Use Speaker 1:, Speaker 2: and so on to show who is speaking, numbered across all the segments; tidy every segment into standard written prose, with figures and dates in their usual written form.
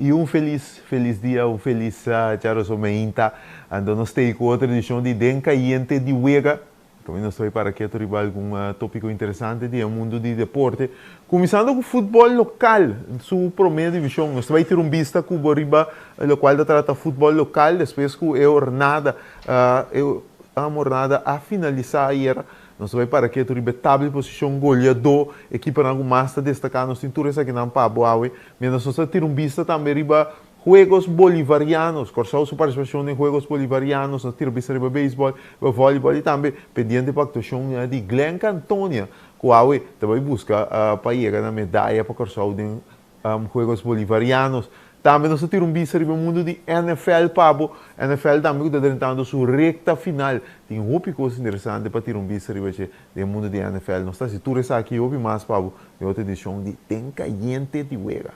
Speaker 1: Y un feliz, feliz dia, un feliz djaroso meinta. Anto nos t'ei cu otro edicion di Den Cayente di Wega. Tambe nos ta bay para keto riba algun topico interesante di e mundo di deporte. Cuminsando cu futbol local, su prome division. Nos ta bay tira un bista cu bo riba locual ta trata futbol local despues cu e hornada, e hornada a finalisa ayera. Nos ta bai para ketu riba e tabla di posishon goleadó, ekiponan ku mas ta destaká. Nos tin tur esakinan pa bo awe. Miéntras nos ta tira un bista tambe riba Juegos Bolivarianos, Kòrsou su partisipashon den Juegos Bolivarianos. Nos ta tira bista riba beisbòl, riba vòlibòl i tambe pendiente pa aktuashon di Glenka Antonia ku awe ta bai buska pa yega na medaya pa Kòrsou den Juegos Bolivarianos. Tambe nos ta tira un bista riba e mundu di NFL pa bo. NFL tambe ku ta drentando su rekta final. Tin hopi kos interesante pa tira un bista riba dje den e mundu di NFL. Nos ta hasi tur esaki i hopi mas pa bo den otro edishon di Den Kayente di Wega.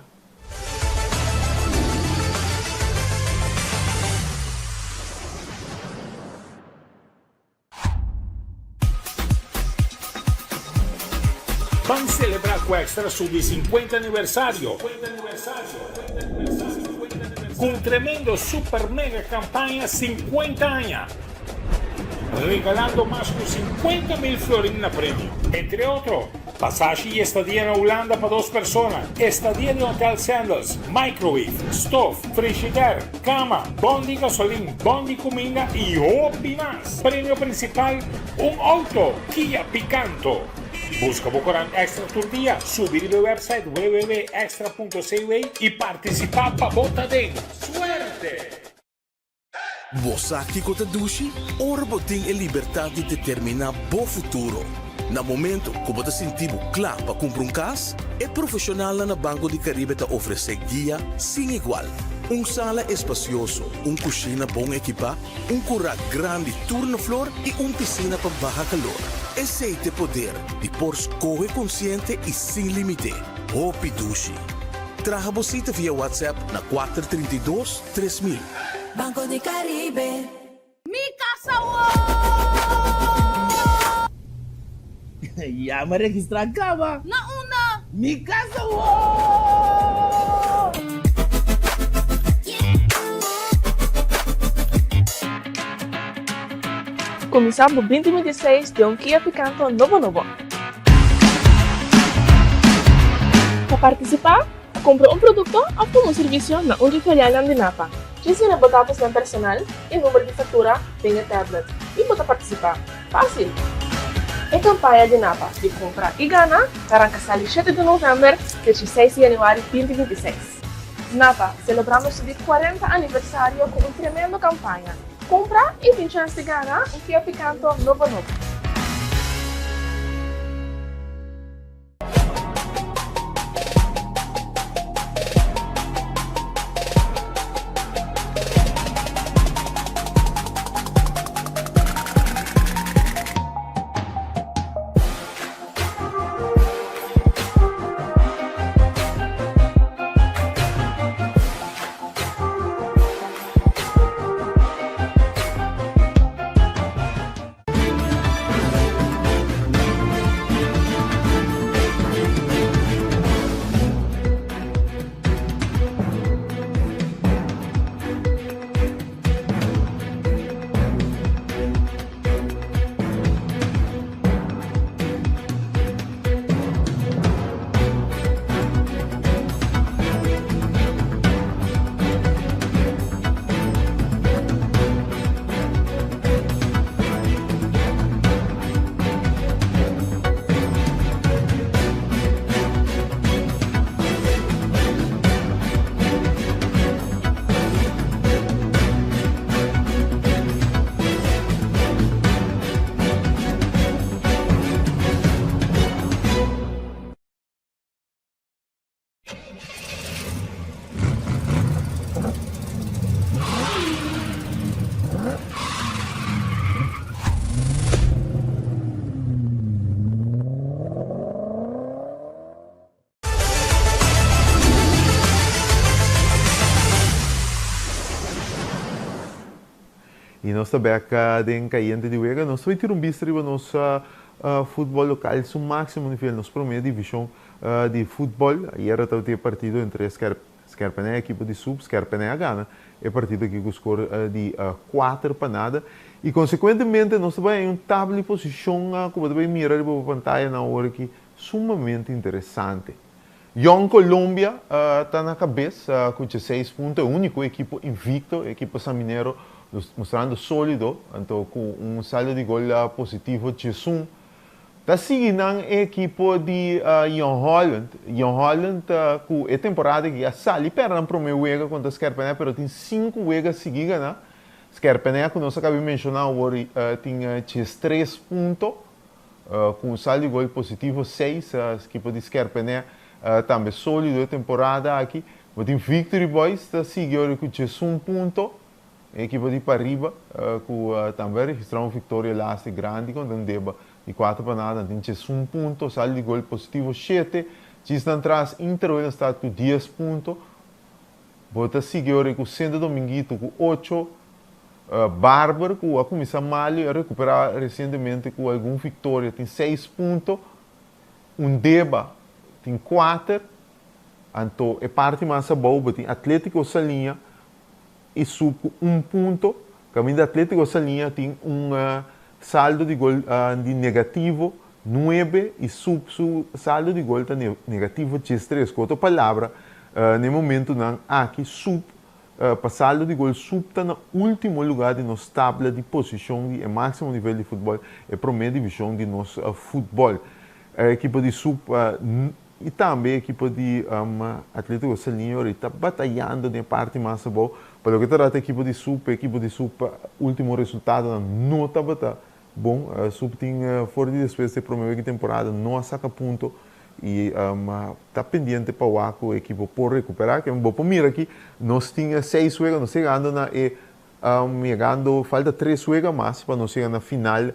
Speaker 2: Ban celebra cu Extra su di 50 aniversario cu un tremendo super mega campaña 50 aña, regalando mas cu 50 mil florin na premio. Entre otro, Pasashi y estadia na Hulanda pa dos persona, estadia den Hotel Sandals, microwave, stof, frishider, cama, bon di gasolin, bon di cuminda y hopi mas. Premio principal, un auto Kia Picanto. Busca bo corant Extra tur dia, subi riba e website www.extra.cw y participa pa bo ta den. Suerte!
Speaker 3: Bo sa kiko ta dushi? Ora bo tin e libertat di determiná bo futuro. Na momento ku bo ta sinti bo kla pa kumpra un kas, e profeshonalnan na Banco di Caribe ta ofresé guia sin igual. Un sala espasioso, un kushina bon ekipá, un kurá grandi tur na flor i un pisina pa baha kalor. Esei t'e poder di por skohe konsiente i sin límite. Hopi dushi! Traha bo sita via WhatsApp na kuater 32. 3000.
Speaker 4: Banco di Caribe.
Speaker 5: Mi casa woo!
Speaker 6: Ya mi a registra caba.
Speaker 5: Na unda?
Speaker 6: Mi casa woo!
Speaker 7: Kuminsá bo 2026 den un Kia Picanto nobo nobo. Pa partisipá, Kumpra un produkto òf tuma un servisio na un di filialnan di Napa. Djis yena bo datosnan personal i number di faktura den e tablet i bo ta partisipá. Fásil! E kampaña di Napa di Kumpra i Gana ta ranka sali shete di novèmber te dieseis di yanüari binti 26. Napa, selebrando su di kuarenta aniversario ku un tremendo kampaña. Kumpra i tin chèns di gana un Kia Picanto nobo nobo.
Speaker 1: Y nos ta bek den Cayente di Wega. Nos ta bay tira un bista riba nos futbol local su maximo nivel, nos prome division di futbol. Ayera tabatin e partido entre Scherp. Skèrpènè ekipo di SUBT, Skèrpènè a gana e partido aki ku skor di 4 pa 0. I konsekuentemente nos ta bai un tabla di posishon ku bo ta bai mira riba e pantaya na awor aki sumamente interesante. Jong Colombia ta na kabes ku 6 punto, e úniko ekipo invikto, ekipo Saminero mustrando sólido, anto ku un saldo di gol positivo 11. Ta sigui nan ekipo di Jong Holland. Jong Holland ku e temporada aki a sali pèrdè nan promé wega kontra Skèrpènè, pero tin sinku wega sigui gana. Skèrpènè ku nos a kaba di menshoná awor tin 13 punto ku un saldo di gol positivo 6. Ekipo di Skèrpènè tambe sólido e temporada aki. Bo tin Victory Boys ta sigui awor ku 11 punto. Ekipo di Pariba ku tambe a registrá un viktoria laatste grandi kontra Ndeba di 4 pa 0, tin 11 punto, saldo di gol positivo 7. Djis nan tras Inter Willemstad ku 10 punto. Bo ta sigui awor ku Santo Dominguito ku 8. Barber ku a kuminsá malu i a rekuperá resientemente ku algun viktoria tin 6 punto. Undeba tin 4. Anto e parti mas abou bo tin Atlétiko Saliña i SUBT ku 1 punto. Kaminda Atlétiko Saliña tin un saldo di gol di negativo 9 i SUBT su saldo di gol ta negativo 13. Ku otro palabra, na e momentonan aki SUBT pa saldo di gol SUBT ta na último lugá di nos tabla di posishon di e máksimo nivel di futbòl, e promé divishon di nos futbòl. Ekipo di SUBT i tambe ekipo di Atlétiko Saliña ta batayando den parti mas abou. Pa loke ta trata ekipo di SUBT, ekipo di SUBT último resultadonan no tabata bon. SUBT tin for di despues di promé wega di temporada no a saka punto i ta pendiente pa wak ku ekipo por rekuperá. Ke bo por mira aki nos tin seis wega, nos yegando na e yegando falta tres wega mas pa nos yega na final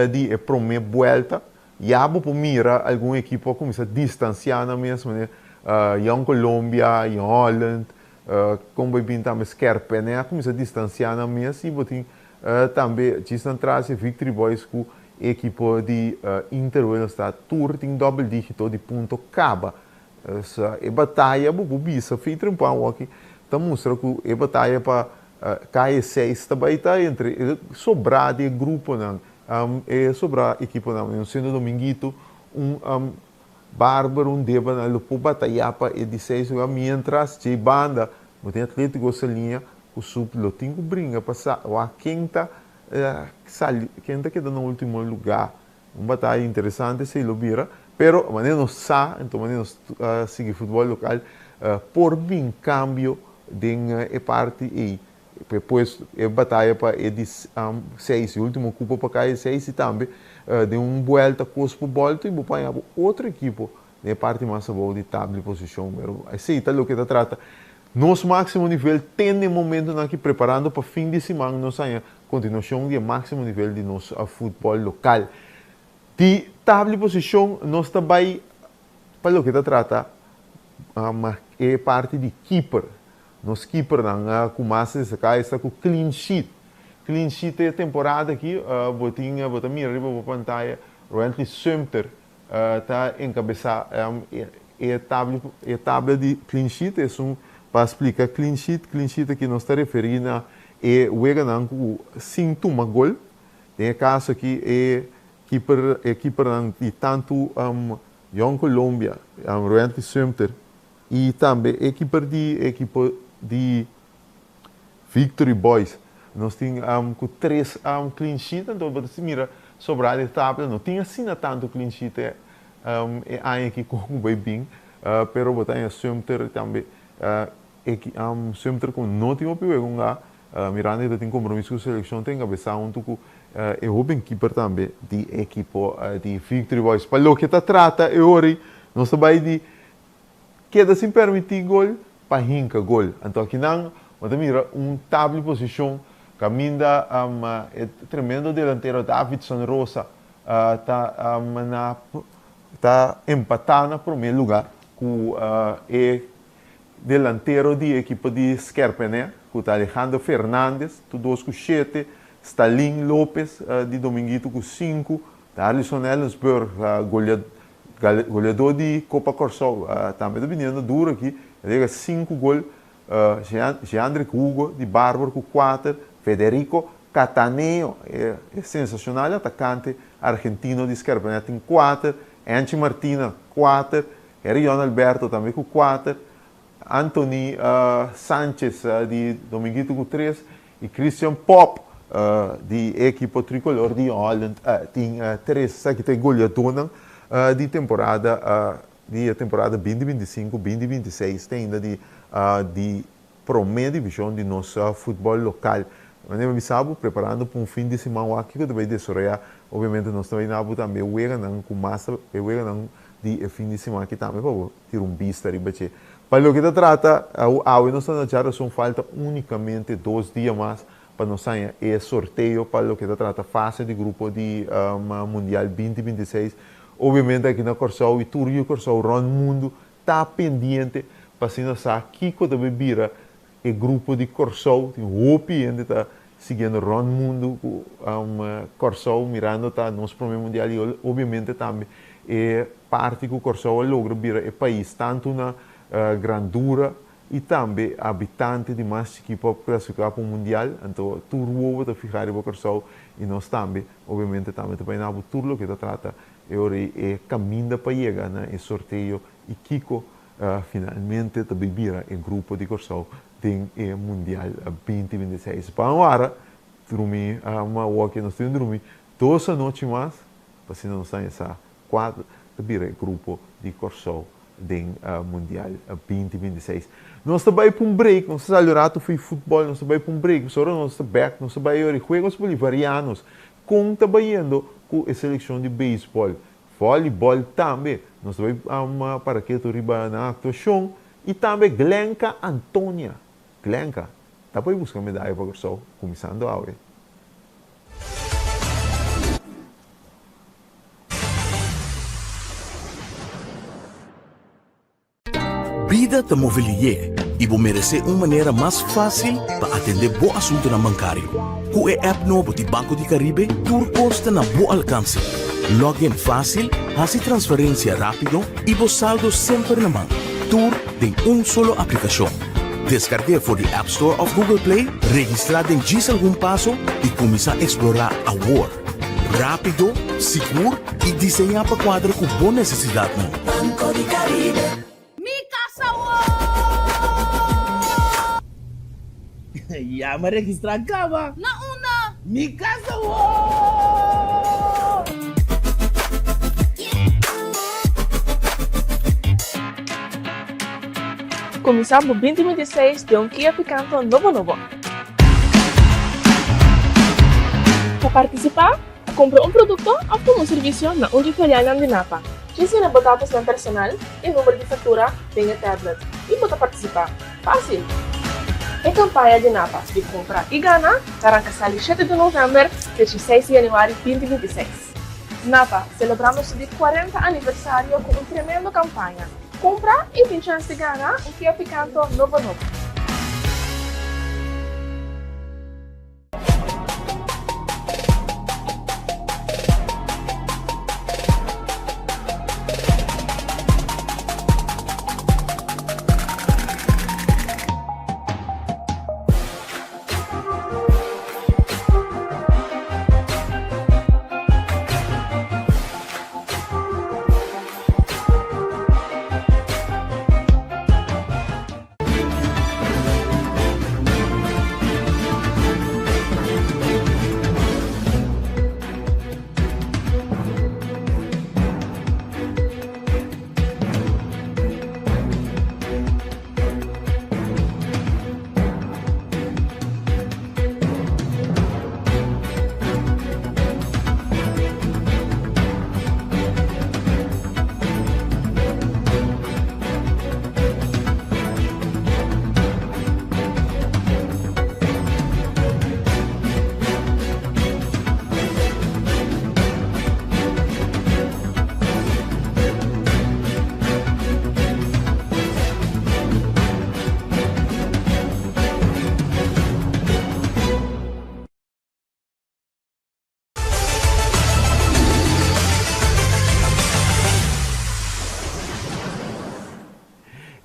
Speaker 1: di e promé buelta. Ya bo por mira algun ekipo a kuminsá distansiá nan mes, manera Jong Colombia, Jong Holland, kon bai bin tambe Skèrpènè a kuminsá distansiá nan mes i bo tin tambe djis nan tras e Victory Boys ku ekipo di Inter Willemstad tur tin dòbel dígito di punto kaba. E bataya bo por bisa featuring pa awor ta mustra ku e bataya pa kai seis ta bai ta entre e sobrá di e gruponan, e sobrá ekiponan, un Santo Dominguito, un Barber, Undeba nan lo por batayá pa e di seis lugá, mientras dje banda bo tin Atlétiko Saliña ku SUBT lo tin ku bringa pa sa wak ken ta sali, ken ta keda na último lugá. Un bataya interesante si lo bira, pero manera nos sa, anto manera nos sigui futbòl lokal, por bin kambio den e parti ei. Pues e bataya pa e di seis, e último kupo pa kai e seis i tambe den un buelta kos por bòlta i bo por haña bo otro ekipo den e parti mas abou di tabla di posishon. Pero esei ta loke ta trata. Nos máksimo nivel te na e momentonan aki preparando pa fin di siman nos haña kontinuashon di e máksimo nivel di nos futbòl lokal. Di tabla di posishon nos ta bai pa loke ta trata e parti di keeper. Nos keepernan ku mas destaká esta ku clean sheet. Clean sheet e temporada aki bo tin bo ta mira riba bo pantaya Ruentley Sumter ta enkabesá e tabla e tabla di clean sheet. Esun pa splika clean sheet, clean sheet aki nos ta referí na e weganan ku sin tuma gol. Den e kaso aki e keeper e keepernan di tantu Jong Colombia, Ruentley Sumter i tambe e keeper di ekipo di Victory Boys. Nos tin ku tres clean sheet, anto bo ta mira sobrá di tabla no tin asina tantu clean sheet e aña aki ku bai bin, pero bo ta haña Sumter tambe Sumter ku no tin hopi wega hunga, mirando ku ta tin kompromiso ku selekshon ta enkabesá huntu ku e hoben keeper tambe di ekipo di Victory Boys. Pa loke ta trata e ora ei nos ta bai di keda sin permití gol pa hinka gol. Anto akinan bo ta mira un tabla di posishon kaminda e tremendo delantero Davidson Rosa ta na ta empatá na promé lugá ku e delantero di ekipo di Skèrpènè ku ta Alejandro Fernandez, tur dos ku shete, Stalin Lopez di Dominguito ku sinku, Darlison Ellensburg goleadó di Kopa Kòrsou tambe ta biniendo duro aki. El a yega sinku gol, Jeandrick Hugo di Barbaro ku kuater, Federico Cattaneo, e sensashonal atakante argentino di Scherpenhek tin kuater, Anchi Martina kuater, Herion Alberto tambe ku kuater, Anthony Sanchez di Dominguito ku tres i Christian Pop di e ekipo tricolor di Holland tin tres. Esaki ta e goleadónan di temporada di e temporada binti binti sinku, binti binti seis te ainda di di promé divishon di nos futbòl lokal. Manera mi bisa bo, preparando pa un fin di siman wak kiko ta bai desaroyá. Obviamente nos ta bai na bo tambe e weganan ku mas e weganan di e fin di siman aki tambe pa bo tira un bista riba dje. Pa loke ta trata awe nos ta na djarason falta unicamente dos dia mas pa nos haña e sorteo pa loke ta trata fase di grupo di Mundial 2026. Obviamente aki na Kòrsou i tur yu Kòrsou rònt mundu ta pendiente pa asina sa kiko ta bai bira e grupo di Kòrsou. Tin hopi hende ta siguiendo rònt mundu ku Kòrsou mirando ta nos promé mundial i obviamente tambe e parti ku Kòrsou a logra bira e pais tantu na grandura i tambe habitante di mas chikí pa klasifiká pa un mundial. Anto tur wowo ta fihá riba Kòrsou i nos tambe obviamente tambe ta bai na bo tur loke ta trata e ora ei e kaminda pa yega na e sorteo i kiko finalmente ta bai bira e grupo di Kòrsou den e mundial 2026. Pa awara drumi awor nos tin drumi dos anochi mas pa asina nos ta sa kua ta bira e grupo di Kòrsou den mundial 2026. Nos ta bai pa un break, nos ta sali un rato fo'i futbòl, nos ta bai pa un break, pasobra ora nos ta bèk nos ta bai ora e Juegos Bolivarianos kon ta bayendo ku e selekshon di beisbòl, vòlibòl tambe, nos ta bai para ketu riba nan aktuashon I tambe Glenka Antonia. Glenka ta por buska medaya pa Kòrsou kuminsando awe.
Speaker 3: Bida ta move lié i bo meresé un manera mas fásil pa atendé bo asuntunan bankario. Ku e app nobo di Banco di Caribe tur kos ta na bo alkanse. Login fásil, hasi transferensia rápido i bo saldo semper na man. Tur den un solo aplikashon. Deskarg'é for di App Store òf Google Play, registrá den djis algun paso i kuminsá eksplorá awor. Rápido, sigur i diseñá pa kuadra ku bo nesesidatnan.
Speaker 4: Banco di Caribe.
Speaker 5: Mi casa woo!
Speaker 6: Ya mi a registrá kaba.
Speaker 5: Na unda?
Speaker 6: Mi casa woo!
Speaker 7: Kuminsá bo 2026 den un Kia Picanto nobo nobo. Pa partisipá, kumpra un produkto òf tuma un servisio na un di filialnan di Napa. Djis yena bo datosnan personal i number di faktura den e tablet i bo ta partisipá. Fásil! E kampaña di Napa di Kumpra i Gana ta ranka sali shete di novèmber te dieseis di yanüari 2026. Napa, selebrando su di kuarenta aniversario ku un tremendo kampaña. Kumpra i tin chèns di gana un Kia Picanto nobo nobo.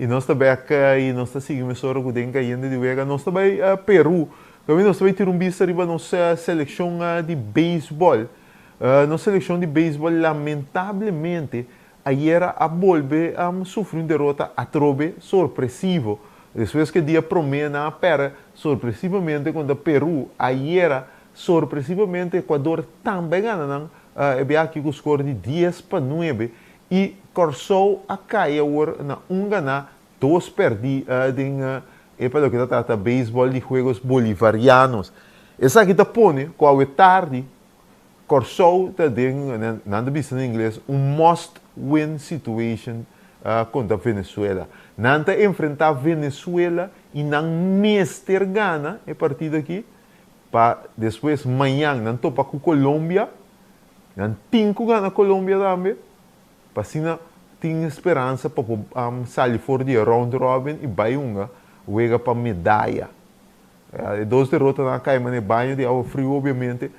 Speaker 1: nos ta bek i nos ta sigui mesora ku Den Kayente di Wega. Nos ta bai Peru. Kaminda nos ta bai tira un bista riba nos selekshon di beisbòl. Nos selekshon di beisbòl lamentablemente ayera a bolbe sufri un derota atrobe sorpresivo. Despues ku e dia promé nan a pèrdè sorpresivamente kontra Peru, ayera sorpresivamente Ecuador tambe a gana nan e biaha aki ku skor di 10-9 i Kòrsou a kai awor na un ganá, dos pèrdí den e pa loke ta trata beisbòl di Juegos Bolivarianos. Esaki ta pone ku awe tardi Kòrsou ta den, nan ta bisa na ingles, un must win situation kontra Venezuela. Nan ta enfrentá Venezuela i nan mester gana e partido aki pa despues mañan nan topa ku Colombia. Nan tin ku gana Colombia tambe pa asina tin speransa pa por sali for di e round robin i bai hunga wega pa medaya. E dos derotanan a kai manera baño di awa friu obiamente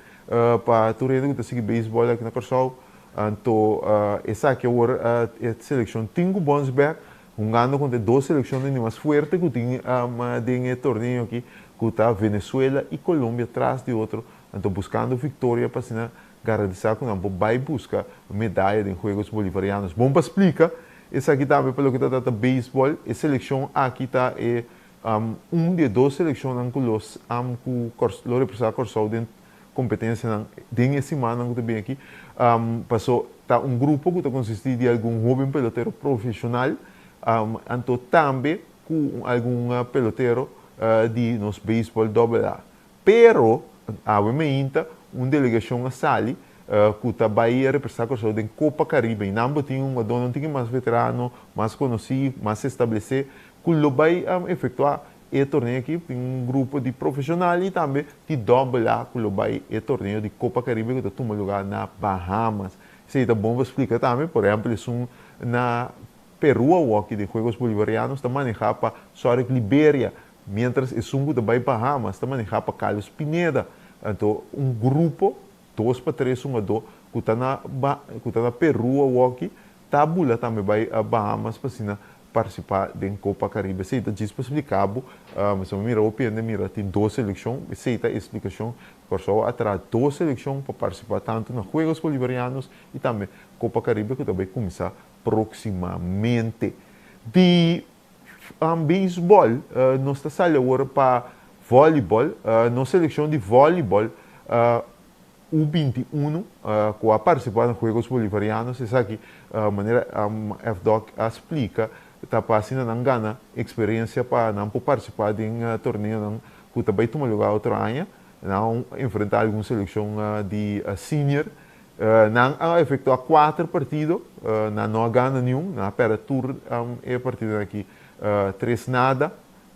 Speaker 1: pa tur hende ku ta sigui beisbòl aki na Kòrsou. Anto esaki awor e selekshon tin ku bòns bèk hungando kontra e dos selekshonnan di mas fuerte ku tin den e torneo aki ku ta Venezuela i Colombia tras di otro. Anto buskando viktoria pa asina garantisa ku nan por bai buska medaya den Juegos Bolivarianos. Bon pa splika esaki tambe pa loke ta trata beisbòl e selekshon aki ta e Un di e dos selekshonnan ku lo ku lo representá Kòrsou den kompetensianan den e simannan ku ta bin aki, paso ta un grupo ku ta konsistí di algun hóben pelotero profeshonal, anto tambe ku algun pelotero di nos beisbòl dòbel A. Pero awe meinta un delegashon a sali ku ta bai representá Kòrsou den Kopa Karibe i nan bo tin un hugadónan un tiki mas veterano, mas konosí, mas establesé ku lo bai efektuá e torneo aki. Tin un grupo di profeshonal i tambe di dòbel A ku lo bai e torneo di Kopa Karibe ku ta tuma lugá na Bahamas. Esei ta bon pa splika tambe, por ehèmpel esun na Peru awoki den Juegos Bolivarianos ta manehá pa Sorek Liberia, miéntras esun ku ta bai Bahamas ta manehá pa Carlos Pineda. Anto un grupo, dos pa tres hungadó, ku ta na ku ta na Peru awoki ta bula tambe bai Bahamas pa asina partisipá den Kopa Karibe. Esei ta djis pa splika bo, mester bo mira hopi hende mira tin dos selekshon, esei ta e splikashon. Kòrsou a traha dos selekshon pa partisipá tantu na Juegos Bolivarianos i tambe Kopa Karibe ku ta bai kuminsá Próksimamente. Di beisbòl nos ta sali awor pa vòlibòl. Nos selekshon di vòlibòl U 21 ku a partisipá na Juegos Bolivarianos esaki manera FDOC a splika ta pa asina nan gana eksperensia pa nan por partisipá den torneonan ku ta bai tuma lugá otro aña. Nan a enfrentá algun selekshon di senior. Nan a efectua cuater partido, nan no a gana niun, nan a perde tur e partidonan aki tres nada.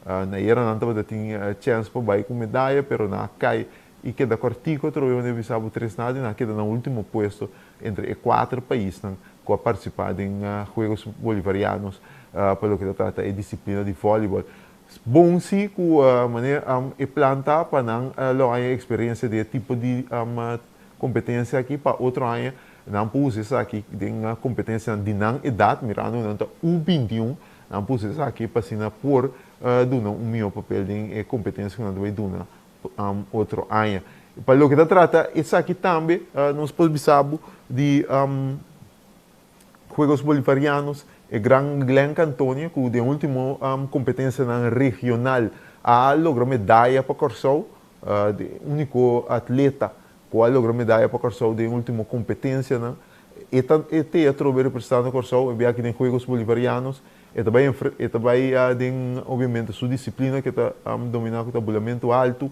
Speaker 1: Na era nan tabata tin chens pa bai cu medaya, pero nan a cay y keda cortico atrobe wanneer bisa bo tres nada y nan a keda na ultimo puesto entre e cuater paisnan cu a participa den Juegos Bolivarianos pa loke ta trata e disciplina di volleyball. Bon si cu manera e plan ta pa nan lo haña experiencia di e tipo di Kompetensia aki pa otro aña nan por usa esaki den kompetensianan di nan edat, mirando ku nan ta U 21, nan por usa esaki pa asina por duna un mihó papel den e kompetensia ku nan ta bai duna otro aña. Pa loke ta trata esaki tambe nos por bisa bo di Juegos Bolivarianos, e gran Glenk Antonio ku den ultimo kompetensianan regional a logra medaya pa Kòrsou, E úniko atleta ku a logra medaya pa Kòrsou den último kompetensianan. E ta e te atrobe representando Kòrsou e biaha aki den Juegos Bolivarianos. E ta bai e ta bai den obviamente su disiplina ku e ta dominá ku ta bulamentu altu.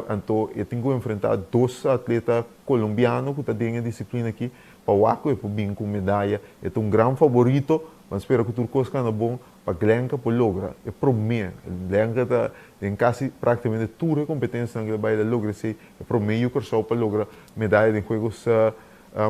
Speaker 1: Anto e tin ku enfrentá dos atleta kolombiano ku ta den e disiplina aki pa wak ku e por bin ku medaya. E ta un gran faborito. Ban spera ku tur kos kanda bon. Pa Glenka por logra e promé, Glenka ta den kasi práktikamente tur e kompetensianan ku ta bai, el a logra esei, e promé yu Kòrsou pa logra medaya den Juegos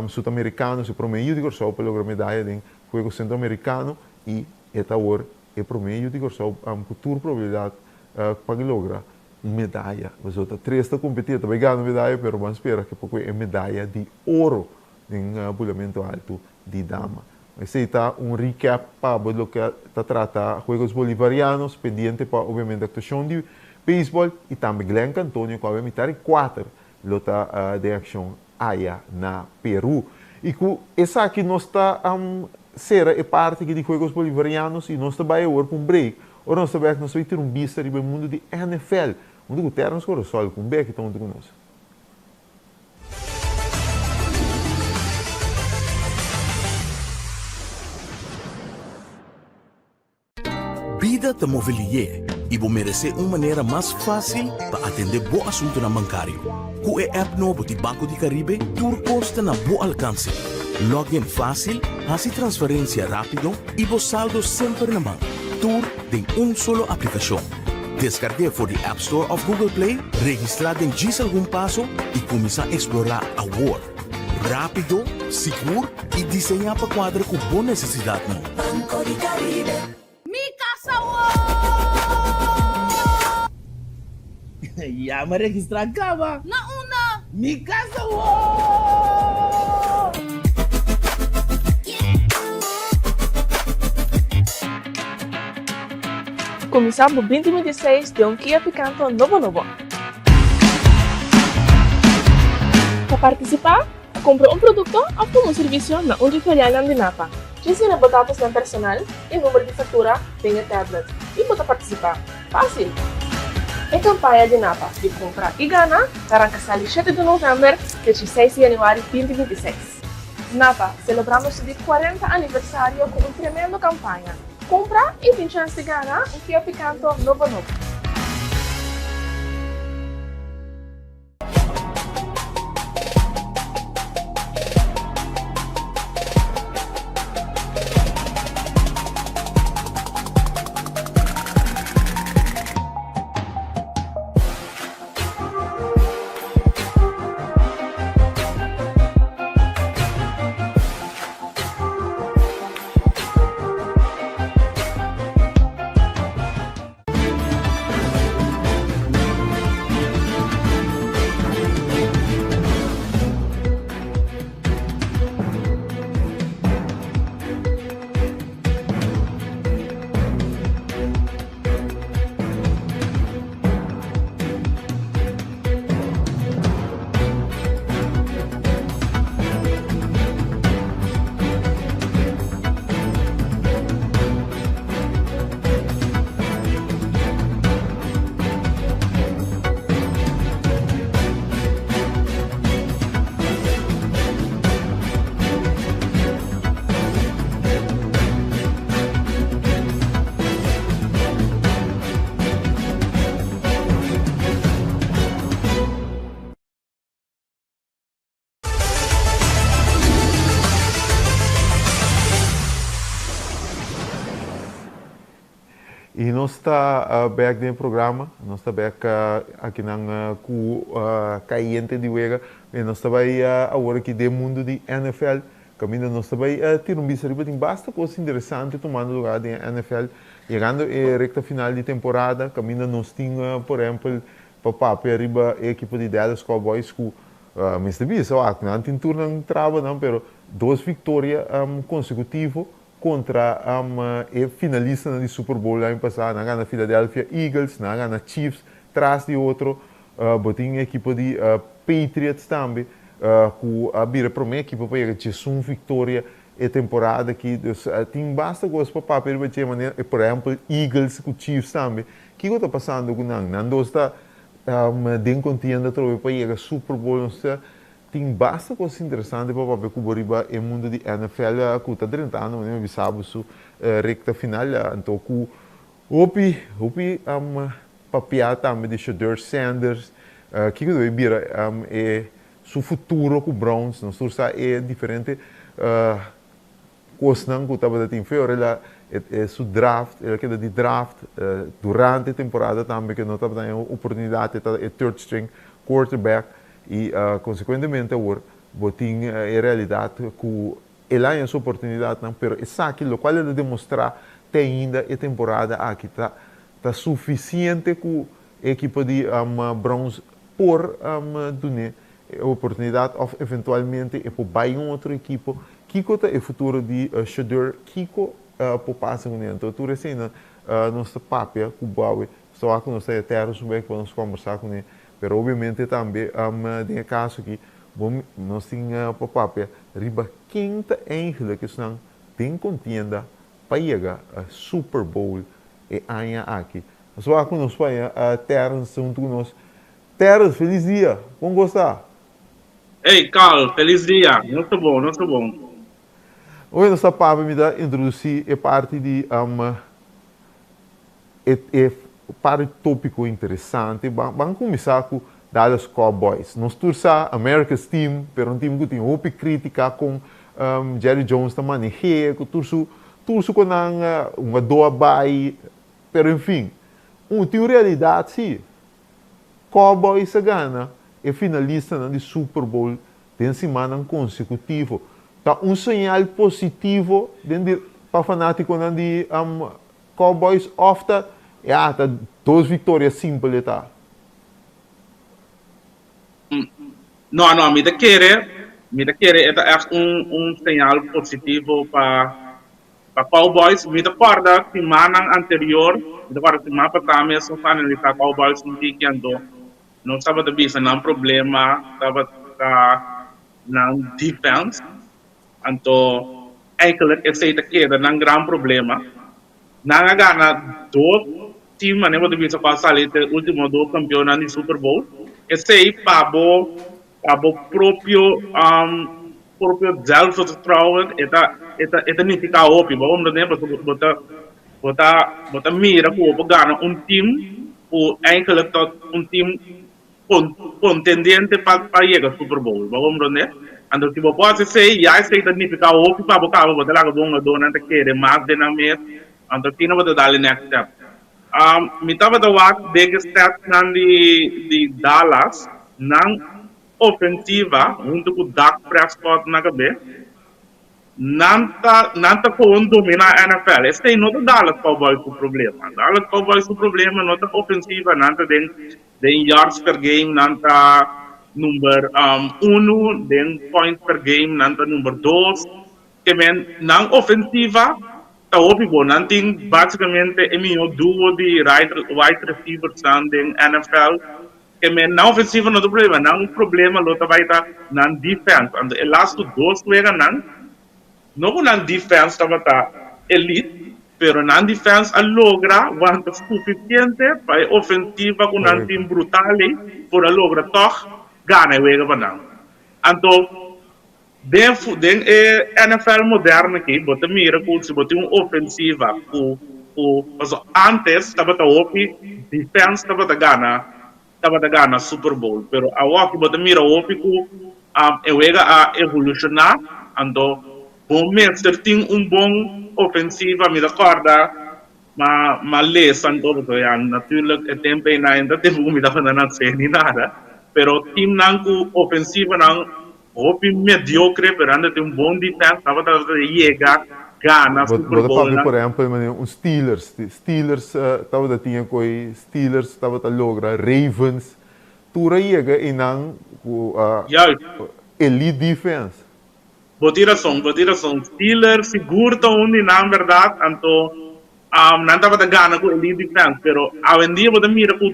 Speaker 1: Sudamerikanos, e promé yu di Kòrsou pa logra medaya den Juegos Sentroamerikano i e ta awor e promé yu di Kòrsou ku tur probabilidat pa logra un medaya. Pasobra ta tres ta kompetí, e ta bai gana medaya pero ban spera ke por kohe e medaya di oro den bulamentu altu di dama. Esei ta un recap pa bo loke ta trata Juegos Bolivarianos, pendiente pa obviamente actuacion di baseball y tambe Glenn Cantonio cu awe mitar y cuater lo ta den accion aya na Peru. Y cu esaki nos ta cera e parti aki di Juegos Bolivarianos y nos ta bay awor pa un break. Ora nos ta bek nos ta bay tira un bista riba e mundo di NFL hunto cu Terence Corasol cu un beki ta hunto cu nos.
Speaker 3: Bida ta move lié i bo meresé un manera mas fásil pa atendé bo asuntunan bankario. Ku e app nobo di Banco di Caribe tur kos ta na bo alkanse. Log in fásil, hasi transferensia rápido i bo saldo semper na man. Tur den un solo aplikashon. Deskarg'é for di App Store òf Google Play, registrá den djis algun paso i kuminsá eksplorá awor. Rápido, sigur i diseñá pa kuadra ku bo nesesidatnan.
Speaker 4: Banco di Caribe.
Speaker 5: Mi casa woo!
Speaker 6: Ya mi a registrá kaba.
Speaker 5: Na unda?
Speaker 6: Mi casa woo!
Speaker 7: Kuminsá bo 2026 den un Kia Picanto nobo nobo. Pa partisipá, kumpra un produkto òf tuma un servisio na un di filialnan di Napa. Djis yena bo datosnan personal i number di faktura den e tablet i bo ta partisipá. Fásil! E kampaña di Napa di Kumpra i Gana ta ranka sali shete di novèmber te 16 di yanüari 2026. Napa, selebrando su di 40 aniversario ku un tremendo kampaña. Kumpra i tin chèns di gana un Kia Picanto nobo nobo.
Speaker 1: Y nos ta bek den e programa, nos ta bek akinan cu Cayente di Wega y nos ta bay awor aki den mundo di NFL. Kaminda nos ta bai tira un bista riba tin basta kos interesante tumando lugar den e NFL. Yegando e rekta final di temporada, kaminda nos tin por ehempel pa papia riba e ekipo di Dallas Cowboys ku mester bisa wak nan tin tur nan trabanan pero dos viktoria konsekutivo kontra e finalistanan di Super Bowl aña pasá. Nan a gana Philadelphia Eagles, nan a gana Chiefs tras di otro. Bo tin e ekipo di Patriots tambe ku a bira e promé ekipo pa yega djesun viktoria e temporada aki. Dus tin basta kos pa papia riba dje manera, por ehèmpel Eagles ku Chiefs tambe. Kiko ta pasando ku nan? Nan dos ta den kontienda atrobe pa yega Super Bowl. Nos ta tin basta kos interesante pa papia ku bo riba e mundu di NFL ku ta drentando manera mi bisa bo su rekta final. Anto ku hopi hopi Papia tambe di Shedeur Sanders, kiko debe bira e su futuro ku Browns. Nos tur sa e diferente kosnan ku tabata tin fe ora el a su draft, el a keda di draft durante e temporada tambe ke no tabata haña oportunidat, e ta e third string quarterback i konsekuentemente awor bo tin e realidat ku el a haña su oportunidatnan, pero esaki lokual el a demostrá te ainda e temporada aki ta Ta sufisiente ku e ekipo di Browns por dun'é e oportunidat òf eventualmente e por bai un otro ekipo. Kiko ta e futuro di Shedeur? Kiko por pasa kuné? Anto tur eseinan nos ta papia ku bo awe. Nos ta wak ku nos ta e Terrence un bek pa nos kombersá kuné. Pero obviamente tambe den e kaso aki bo nos tin pa papia riba ken ta eigenlijk esnan den kontienda pa yega Super Bowl e aña aki. Nos wak ku nos paña Terrence huntu ku nos. Terrence, felis dia! Kon ku bo sta?
Speaker 8: Hey Carl, felis dia! Nos ta bon, nos ta bon.
Speaker 1: Oye, nos ta papia, mi ta introdusí e parti di e e par di tópiko interesante. Ban ban kuminsá ku Dallas Cowboys. Nos tur sa America's Team, pero un team ku tin hopi krítika kon Jerry Jones ta maneh'é, ku tur su tur su konan hungadó a bai, pero en fin, un tin un realidat sí. Cowboys a gana e finalistanan di Super Bowl den simannan konsekutivo. Ta un señal positivo den di pa fanátikonan di Cowboys òf ta ya ta dos viktoria simpel e ta?
Speaker 8: No, no, mi ta kere, mi ta kere e ta ègt un un señal positivo pa pa Cowboys. Mi ta kòrda simannan anterior, mi ta kòrda siman pasá mes nos a analisá Cowboys un tiki anto nos tabata bisa nan problema tabata nan defense. Anto eigenlijk esei ta keda nan gran problema. Nan a gana dos team manera bo ta bisa ku a sali te ultimo dos kampionnan di Super Bowl. Esei pa bo pa bo propio propio zelfvertrouwen e ta e ta e ta nifiká hopi. Bo komprendé? Pasobra bo ta bo ta bo ta mira ku bo por gana un team ku eigenlijk ta un team Contendiente pa pa yega Super Bowl. Bo comprende? Anto si bo por haci esey, ya esey ta nifica hopi pa bo caba, bo ta laga bo hungadornan ta kere mas den nan mes, anto asina bo ta dal e next step. Mi tabata wak den e statsnan di di Dallas, nan ofensiva hunto cu Dak Prescott na cabe, Nan ta nan ta gewoon dominá NFL. Esei no ta Dallas Cowboys su problema. Dallas Cowboys su problema no ta ofensiva, nan ta den den yards per game nan ta number unu, den points per game nan ta number dos. Ke men nan ofensiva ta hopi bon. Nan tin basikamente e mihó duo di right wide receiversnan den NFL. Ke men nan ofensiva no ta problema, nan problema lo ta bai ta nan defense. Anto e lastu dos weganan, no ku nan defense tabata elite, pero nan defense a logra wanta sufisiente pa e ofensiva ku nan tin brutal ei por a logra tòg gana e wega pa nan. Anto den den e NFL moderno aki bo ta mira ku si bo tin un ofensiva ku ku pasobra antes tabata hopi defense tabata gana tabata gana Super Bowl pero awoki bo ta mira hopi ku e wega a evolushoná anto bo mester tin un bon ofensiva. Mi ta kòrda ma ma lesa anto pasobra ya natuurlijk e tempu ei nan ta tempu ku mi tabata nasé ni nada pero teamnan ku ofensivanan Hopi mediocre pero anda tin un bon defense tabata yega gana
Speaker 1: Super
Speaker 8: Bowl
Speaker 1: Bo ta papia
Speaker 8: nan.
Speaker 1: por ehempel manera un Steelers, Steelers tabata tin e koe Steelers tabata logra Ravens tur a yega einan ku
Speaker 8: Juist.
Speaker 1: elite defense.
Speaker 8: Bo tin rason, bo tin rason. Steelers sigur ta un di nan berdad anto nan tabata gana ku elite defense pero awendia bo ta mira ku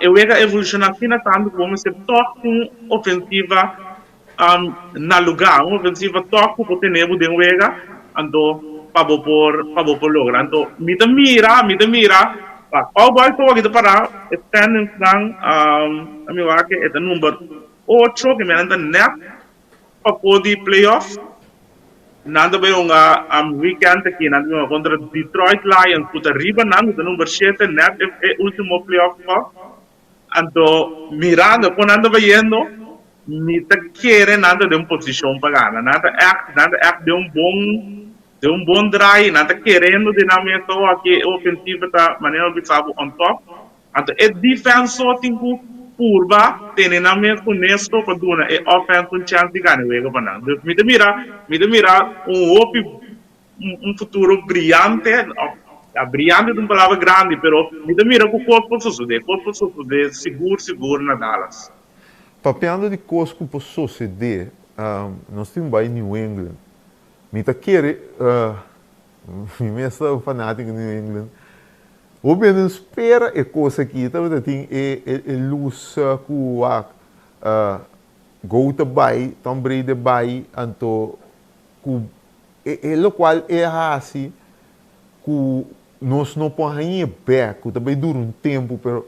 Speaker 8: e wega a evoluciona asina tanto ku bo mester tog tin un ofensiva na luga, un ofensiva tog ku por tene bo den wega anto pa bo por pa bo por logra. Anto mi ta mira, mi ta mira pa Cowboys por wak ta para e standings nan mi wak e ta number ocho ke mi nan ta net Pafó di playoff, nan ta bai hunga weekend aki, nan ta bai hunga kontra Detroit Lions ku ta riba nan, ku ta number shete, nèt e último playoff spot. Anto mirando kon nan ta bayendo, mi ta kere nan ta den un posishon pa gana. Nan ta ègt, nan ta ègt den un bon, den un bon draai, nan ta kerendo den nan mes awor aki e ofensiva ta manera bo bisa bo on top. Anto e defense so tin ku purba tene nan mes honesto pa duna e offense un chance di gana e wega pa nan. Dus mi ta mira, mi ta mira un hopi, un futuro briyante, of ya briyante ta un palabra grandi, pero mi ta mira ku kos por sosode, kos por sosode sigur sigur na Dallas.
Speaker 1: Papiando di kos ku por sosode, nos tin bai New England. Mi ta kere, mi mes ta un fanátiko di New England, hopi hende no spera e kos aki, tabata tin e e lus ku wak Go ta bai, Tom Brady a bai, anto ku e e lokual e a hasi ku nos no por hañ'é bèk, ku ta bai dura un tempu, pero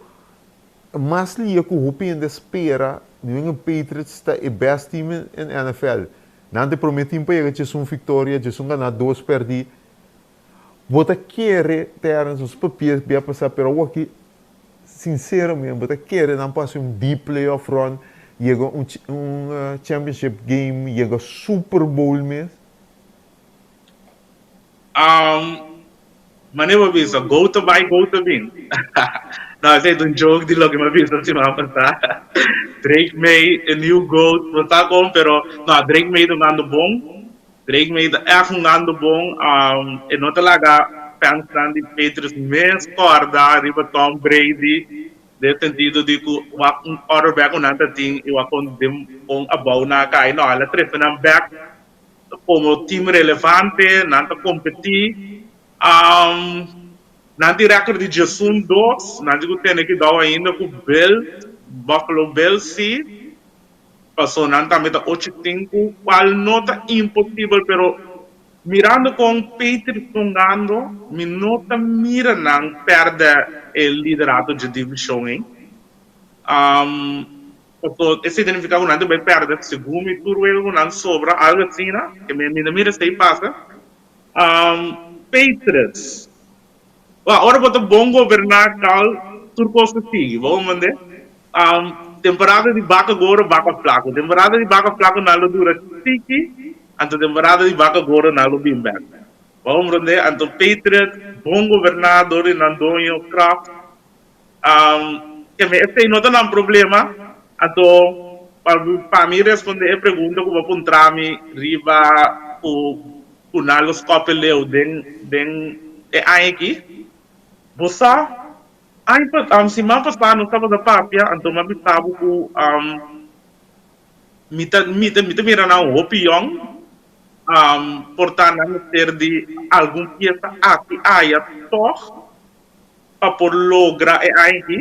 Speaker 1: mas lia ku hopi hende a spera, New England Patriots ta e best team in NFL. Nan ta e promé team pa yega djesun viktoria, djesun ganá, dos pèrdí. Bo ta kere, Terrence, nos papia bia pasá, pero awoki sinceramente bo ta kere nan por hasi un deep playoff run, yega un un championship game, yega Super Bowl mes?
Speaker 8: Manera bo bisa, go ta bai, go ta bin. No, esei ta un joke di loke mi a bisa siman pasá. Drake Maye, e new goat, bo sa kon, pero no, Drake Maye ta hungando bon. Drake Maye ta ègt hungando bon. E no ta laga fansnan di Patriots mes kòrda riba Tom Brady den sentido di ku wak un quarterback ku nan ta tin i wak kon den kon abou nan a kai. No, el a trese nan bèk komo team relevante, nan ta kompetí. Nan tin rèkòrt di 11-2, nan tin ku tene kidou ainda ku Bills, Buffalo Bills sí. Paso nan tambe ta 8-5, cual no ta imposibel, pero mirando con Patriots hungando, mi no ta mira nan perde e liderato dje division ey. Paso esey ta nifica cu nan ta bay perde segun mi tur wega cu nan sobra, algo asina, ke mi no mira esey pasa. Patriots. Wak, ora bo ta bon goberná kal tur kos ta sigui, bo comprende? Temporada di baka goro, baka flaku. Temporada di baka flaku nan lo dura tiki, anto temporada di baka goro nan lo bin bek. Bo comprende? Anto Patriots bon goberná dor di nan doño Kraft. Keme esei no ta nan problema. Anto pa pa mi responde e pregunta ku bo a puntra mi riba ku ku nan lo skope leu den den e aña aki. Bo sa, aña pa siman pasá nos tabata papia anto mi a bisa bo ku mi ta mi ta mi ta mira nan hopi yòn por ta nan mester di algun piesa aki aya tòg pa por logra e aña aki.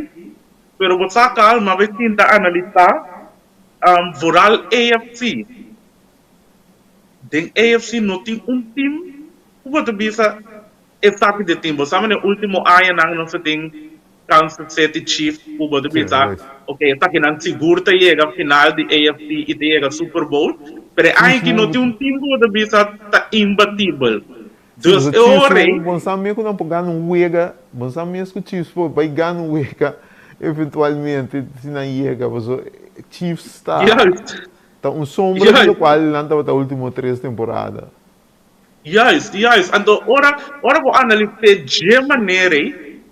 Speaker 8: Pero bo sa kal mi a bai sinta analisá vooral AFC. Den AFC no tin un team ku bo ta bisa esaki ta e team. Bo sa manera ultimo añanan nos a tin Kansas City Chiefs ku bo ta bisa ok esakinan sigur ta yega final di AFC i ta yega Super Bowl. Pero e aña aki no tin un team ku bo ta bisa ta imbatibel.
Speaker 1: Dus e ora ei. Bo sa mes ku nan por gana un wega, bo sa mes ku Chiefs por bai gana un wega eventualmente si nan yega pasobra Chiefs ta Ta un sombra di locual nan tabata ultimo tres temporada.
Speaker 8: Juist, juist. Anto ora, ora bo analis'é dje manera ei,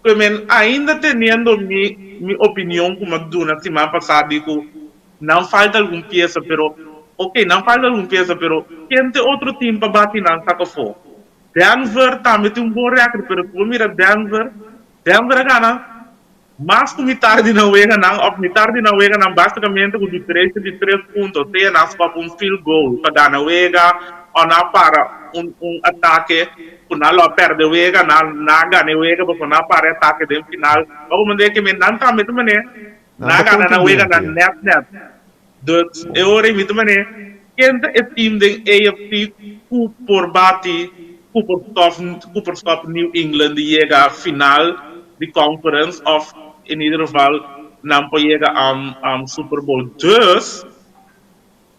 Speaker 8: cu e men ainda teniendo mi, mi opinion cu m'a duna siman pasá di cu nan falta algun pieza, pero, ok, nan falta algun pieza, pero ken t'e otro team pa bati nan saca afó? Denver tambe tin un bon record, pero si bo mira Denver, Denver a gana Mas ku mitar di nan weganan òf mitar di nan weganan básikamente ku diferensia di tres punto, sea nan skòp un field goal pa gana wega òf nan a para un un atake ku nan lo a pèrdè wega, nan nan a gana e wega pasobra nan a para e atake den final. Bo a komprendé ke men nan tambe ta manera
Speaker 1: Nan
Speaker 8: nan a
Speaker 1: ta
Speaker 8: gana nan weganan
Speaker 1: contundente.
Speaker 8: nèt nèt. Dus e ora ei mi ta manera ken ta e team den AFC ku por bati ku por stòp ku por stòp New England di yega final di conference òf in ieder geval nan por yega Super Bowl. Dus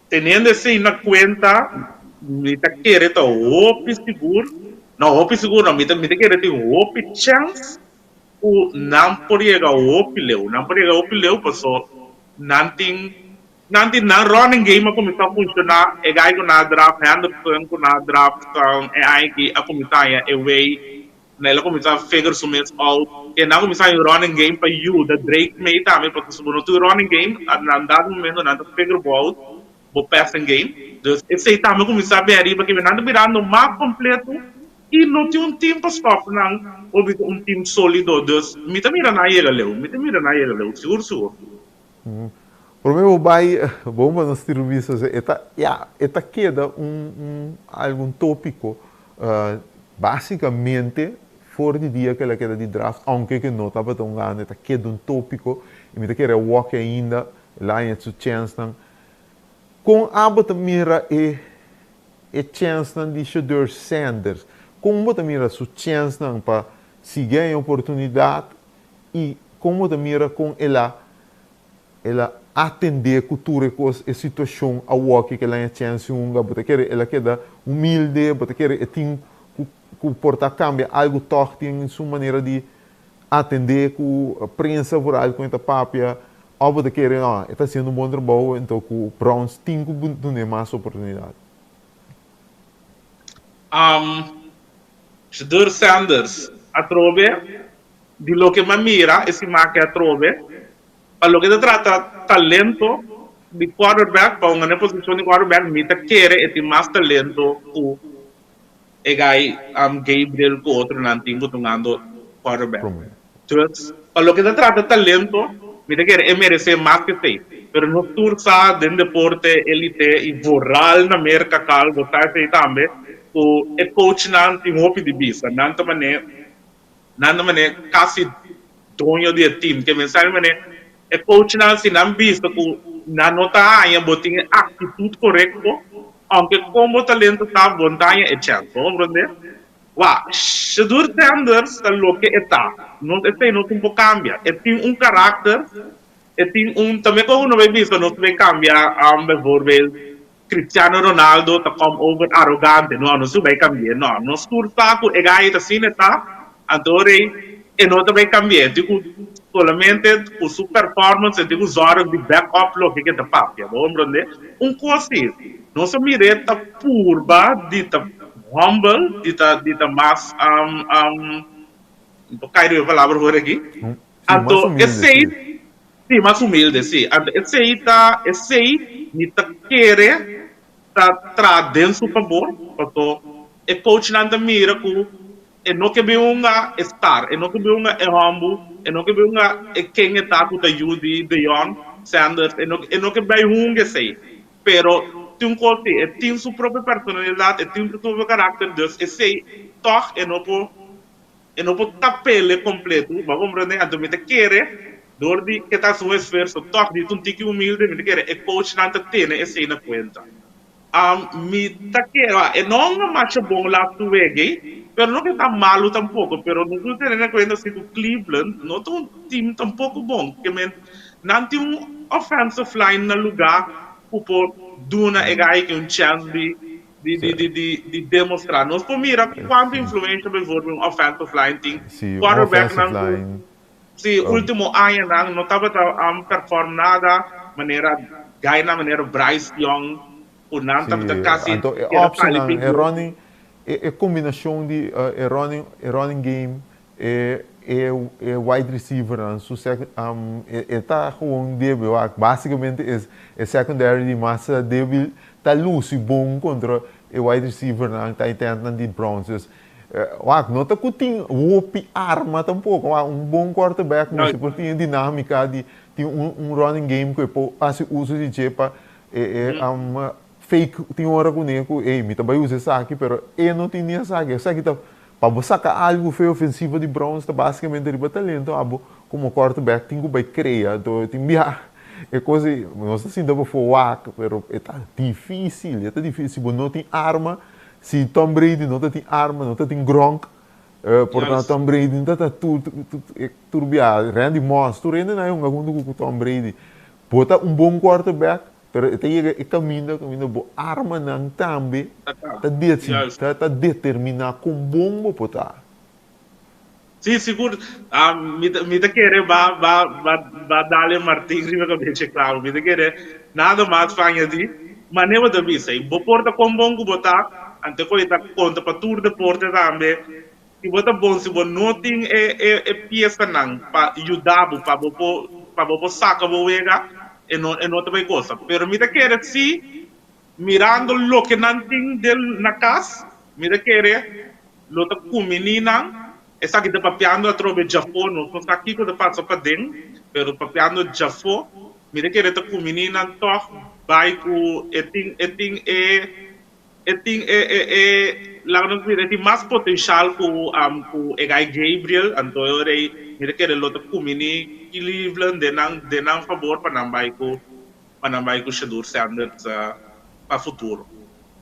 Speaker 8: teniendo esei na kuenta mi ta kere ta hopi sigur, no hopi sigur no, mi ta mi ta kere tin hopi chèns ku nan por yega hopi leu. Nan por yega hopi leu paso nan tin nan tin nan running game a kuminsá funshoná. E guy ku nan a draft, Henderson ku nan a draft e aña aki a kuminsá haña e way, na el a kuminsá figure su mes out. E nan a kuminsá haña un running game pa yuda Drake Maye tambe pasobra si bo no tin un running game na dado momento nan ta figure bo out bo passing game. Dus esei tambe a kuminsá bin ariba kiba nan ta birando mas kompleto I no tin un team pa stop nan o bisa un team solido dus mi ta mira nan yega leu mi ta mira nan yega leu sigur sigur.
Speaker 1: Promé bo bai, bon pa nos tira un bista, e ta, ya, e ta keda un, un algun tópiko, básikamente for di dia ku el a keda di draft, ounke ku no tabata un gana, e ta keda un tópiko, i mi ta kere awor ainda el a haña su chènsnan. Kon abo ta mira e e chènsnan di Shedeur Sanders? Kon bo ta mira su chènsnan pa sigui haña oportunidat i kon bo ta mira kon el a El a atendé ku tur e kos, e situashon awoki ku el a haña chèns hunga. Bo ta kere el a keda humilde? Bo ta kere e tin ku ku por ta kambia algu tòg den su manera di atendé ku prensa vooral ku e ta papia? Òf bo ta kere no, e ta hasiendo un bon trabou anto ku Browns tin ku dun'é mas oportunidat?
Speaker 8: Shedeur Sanders atrobe di loke m'a mira e siman aki atrobe. Pa loke ta trata talento di quarterback, pa hunga na e posicion di quarterback, mi ta kere e tin mas talento cu e guy Gabriel cu otronan tin cu ta hungando quarterback. Dus, pa loke ta trata talento, mi ta kere e merece mas cu esey. Pero nos tur sa den deporte elite y vooral na Merca cal, bo sa esey tambe, cu e coachnan tin hopi di bisa. Nan ta mane. Nan ta mane casi doño di e team. Ke mensahe mane e coachnan si nan bisa cu nan no ta haña bo tin e actitud corecto, aunke con bo talento ta bo no ta haña e chance. Bo comprende? Wak, Shadur Sanders ta loke e ta. No, esey no tin por cambia. E tin un caracter, e tin un, tambe con uno bay bisa nos bay cambia bijvoorbeeld Cristiano Ronaldo ta come over arogante, no, no su bay cambi'e, no, nos tur sa cu e guy ta asina e ta, anto ora ey e no ta bay cambi'e, e tin cu solamente cu su performance e tin cu zorg di back up loke ke ta papia, bo comprende? Un cos si, nos a mir'e ta purba di ta humble, di ta di ta mas mi por cay riba e palabra for aki, anto esey. Sí, mas humilde, sí. Anto esei ta, esei mi ta kere ta traha den su fabor, paso e coachnan ta mira ku e no ke bin hunga e star, e no ke bin hunga e hòmbu, e no ke bin hunga e ken e ta ku ta yu di Deion Sanders, e no e no ke bai hunga esei. Pero tin un kos sí, e tin su propio personalidat, e tin su propio karakter, dus esei tòg e no por E no por tap'ele completo, bo a comprende? Anto mi ta kere, dor di ke ta haci un esfuerso toch di ta un tiki humilde, mi ta kere e coachnan ta tene esey na cuenta. Mi ta kere, wak, e no a masha bon laatste wega ey, pero no ke ta malo tampoco, pero nos lo tene na cuenta si cu Cleveland no ta un team tampoco bon, ke men nan tin un offensive line na lugar cu por duna e guy aki un chance di di di di di di demostra. Nos por mira cuanto influencia bijvoorbeeld un offensive line tin.
Speaker 1: Sí, un
Speaker 8: Quarterback
Speaker 1: offensive
Speaker 8: nan cu
Speaker 1: line.
Speaker 8: sí
Speaker 1: Um,
Speaker 8: ultimo añanan no tabata um perform nada manera guynan manera Bryce Young cu nan tabata
Speaker 1: sí,
Speaker 8: casi
Speaker 1: anto e
Speaker 8: keda sali
Speaker 1: optionnan,
Speaker 8: p'e
Speaker 1: e
Speaker 8: goal.
Speaker 1: running, e, e combinacion di eh, e running, e running game, e, e, e wide receivernan, su sec, um, e, e ta gewoon débil. Wak, basicamente es, e secondary di mas débil ta luci bon contra e wide receivernan, tight endnan di Browns. Dus, wak, no ta cu tin hopi arma tampoco. Wak, un bon quarterback mester por tin e dinamica di tin un, un running game cu e por haci uso di dje pa e, e, um, fake tin ora cune cu, ey, mi ta bay usa esaki, pero e no tin ni esaki. Esaki ta, pa bo saca algo fe ofensivo di Browns ta basicamente riba talento, abo como quarterback tin cu bay crea. Anto tin bia e cos ey, nos ta sinta pafo wak, pero e ta dificil, e ta dificil. Si bo no tin arma, si Tom Brady no ta tin arma, no ta tin Gronk, por ta Tom Brady no ta ta tur, tur bia, Randy Moss, tur hende nan a hunga hunto cu Tom Brady. Bo ta un bon quarterback, Pero e ta yega e kaminda kaminda bo armanan tambe ta deci ta ta determiná kon bon bo por ta.
Speaker 8: Sí, sigur. Mi ta mi ta kere ba ba ba ba dale Martin riba kabecha klabo. Mi ta kere nada mas pa añadí. Manera bo ta bisa, i bo por ta kon bon ku bo ta, ante ku e ta konta pa tur deporte tambe. Si bo ta bon, si bo no tin e e e piesanan pa yuda bo pa bo por pa bo por saka bo wega, e no e no ta bay gosa. Pero mi ta kere si, mirando loke nan tin den na kas, mi ta kere lo ta kumini nan. Esaki ta papiando atrobe djafó, nos no sa kiko ta pasa paden, pero papiando djafó. Mi ta kere ta kumini nan tòg bai ku e tin e tin e e tin e e e laga nos bisa e tin mas potenshal ku ku e guy Gabriel anto e ora ei mi ta kere lo ta kumini Cleveland den nan den nan fabor pa nan bai ku pa nan bai ku Shedeur Sanders pa futuro.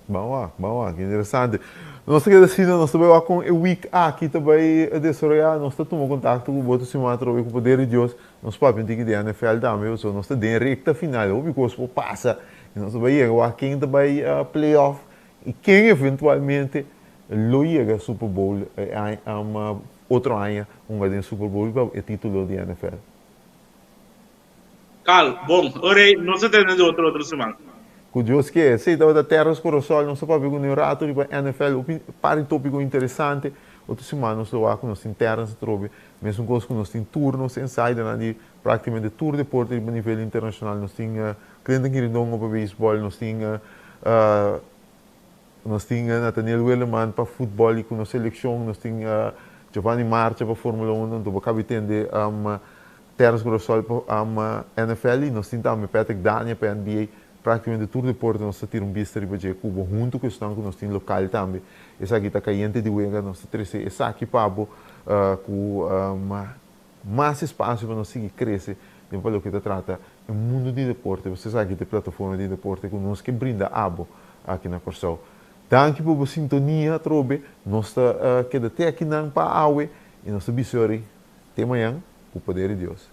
Speaker 1: Ban wak, ban wak, interesante. Nos ta keda asina, nos ta bai wak kon e week aki ta bai desaroyá. Nos ta tuma kontakto ku bo otro siman atrobe ku poder di Dios. Nos papia un tiki di NFL tambe, pasobra nos ta den rekta final, hopi kos por pasa. I nos ta bai yega wak ken ta bai playoff i ken eventualmente lo yega Super Bowl e aña, otro aña hunga den Super Bowl pa e titulo di NFL.
Speaker 8: Kal, bon, ora ei nos ta tende di otro otro siman.
Speaker 1: Ku Dios ke. Esei tabata Terras Corozal. Nos ta papia ku un rato riba NFL. Hopi par di topiko interesante. Otro siman nos lo wak ku nos tin Terrence atrobe. Mesun kos ku nos tin tur nos insidernan di praktikamente tur deporte riba nivel internashonal. Nos tin Clinton Quirindongo pa beisbòl, nos tin nos tin Nathaniel Willeman pa futbòl i ku nos selekshon, nos tin Giovanni Marcha pa Formula Uno, anto bo kabi tende Terrence Grosol pa NFL i nos tin tambe Patrick Dania pa NBA. Praktikamente tur deporte nos ta tira un bista riba dje ku bo huntu ku esnan ku nos tin lokal tambe. Esaki ta kayente di wega, nos ta trese esaki pa bo ku mas espasio pa nos sigui krese den pa loke ta trata e mundu di deporte. Pasobra esaki ta e plataforma di deporte ku nos ke brinda abo aki na Kòrsou. Danki pa bo sintonia atrobe. Nos ta keda te akinan pa awe i nos ta bisa yori te mañan ku poder di Dios.